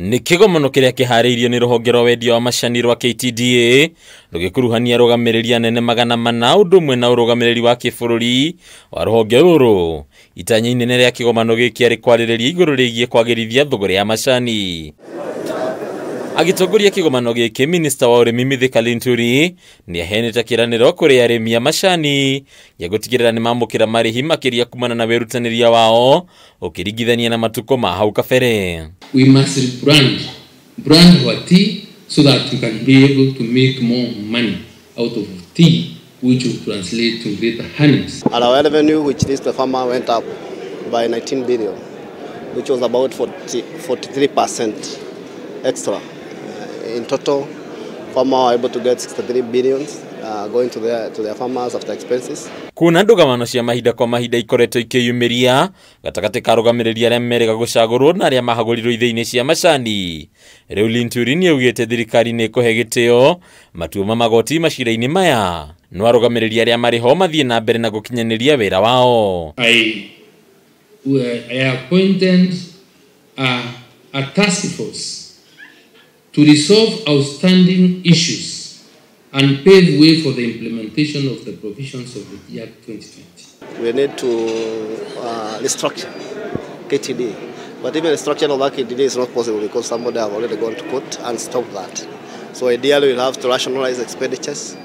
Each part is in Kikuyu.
Nĩ kĩgomano kĩrĩa kĩharĩirio nĩ rũhonge rwa wendia wa macani rwa KTDA rũgĩkuruhania arũgamĩrĩri anene 400 ũndũ ũmwe na ũrũgamĩrĩri wa kĩbũrũri wa rũhonge rũrũ. Itanya inene rĩa kĩgomano gĩkĩ arĩ kwarĩrĩria igũrũ rĩgiĩ kwagĩrithia thũgũrĩ ya macani. Agĩtongoria kĩgomano gĩkĩ, minista wa ũrĩmi Mithika Linturi nĩ aheanĩte kĩĩranĩro kũrĩ arĩmi a macani gĩa gũtigĩrĩra nĩ mamũkĩra marĩhi makĩria kumana na wĩrutanĩria wao ũkĩringithania na matukũ ma hau kabere. We must rebrand, brand our tea so that we can be able to make more money out of tea, which will translate to greater earnings. And our revenue, which is the farmer, went up by 19 billion, which was about 43% extra. In total, farmers were able to get 63 billion going to their farmers after expenses. Kuna ndũgamano cia mahinda kwa mahinda ikoretwo ikĩyumĩria gatagatĩ ka arũgamĩrĩri arĩa merĩga gũcagũrwo na arĩa mahagũrirwo ithĩinĩ cia macani. Rĩu Linturi nĩaugĩte thirikari nĩ ĩkũhe gĩtĩo matua ma magoti macira-inĩ maya, no arũgamĩrĩri arĩa marĩ ho mathiĩ na mbere na gũkinyanĩria wĩra wao. I appointed a task force to resolve outstanding issues and pave way for the implementation of the provisions of the Tea Act 2020. We need to restructure KTDA, but even restructuring of that KTDA is not possible because somebody have already gone to court and stopped that. So ideally we'll have to rationalize expenditures,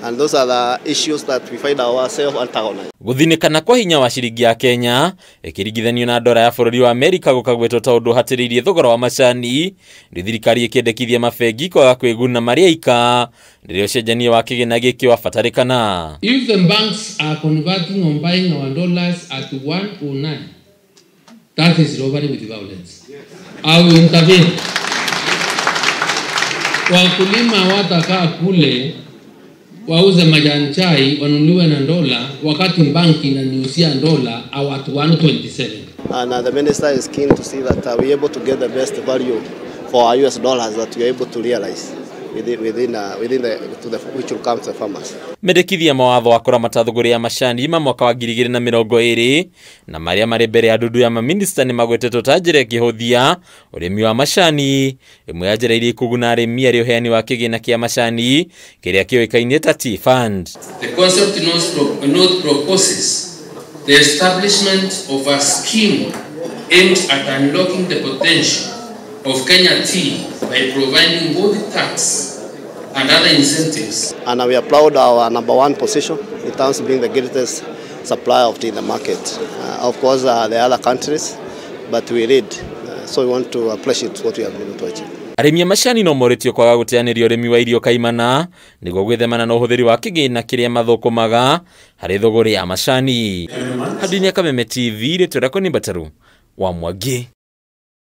and those are the issues that we find ourselves antagonized. Gũthinĩkana kwa hinya wa ciringi ya Kenya ĩkĩringithanio na ndora ya bũrũri wa Amerika gũkagwetwo ta ũndũ ũhatĩrĩirie thogora wa macani, rĩu thirikari ĩkĩendekithia mabengi kwaga kwĩguna marĩ aika rĩrĩa ũcenjania wa kĩgĩna gĩkĩ wabatarĩkana. If the banks are converting on buying our dollars at 109, that is robbery with violence. I will intervene. Wakulima watakaa kule wauze majani chai wanunuliwe na dola wakati banki inaniuzia dola at 127. And the minister is keen to see that we are able to get the best value for our US dollars that we are able to realize within which will come to the farmers. Mendekithia mawatho wa kũramata thũgũrĩ ya macani ma mwaka wa 2020 na marĩa marĩ mbere ya ndundu ya maminista nĩ magwetetwo ta njĩra ĩngĩhũthia ũrĩmi wa macani. Ĩmwe ya njĩra iria ikũguna arĩmi arĩ ũheani wa kĩgĩna kĩa macani kĩrĩa kĩũĩkaine ta Tea Fund. The concept note proposes the establishment of a scheme aimed at unlocking the potential of Kenya tea by providing both tax and other incentives. And we are proud of our number one position in terms of being the greatest supplier of tea in the market. Of course, there are other countries, but we lead. So we want to appreciate what we have been able to achieve. Arĩmi a macani no morĩtio kwaga gũteanĩria ũrĩmi wa irio kaimana nĩguo gwĩthemana na ũhũthĩri wa kĩgĩna kĩrĩa mathũkũmaga harĩ thũgũrĩ ya macani. Handũ-inĩ ya Kameme TV, rĩtwa rĩakwa nĩ Mbataru wa Mwangi.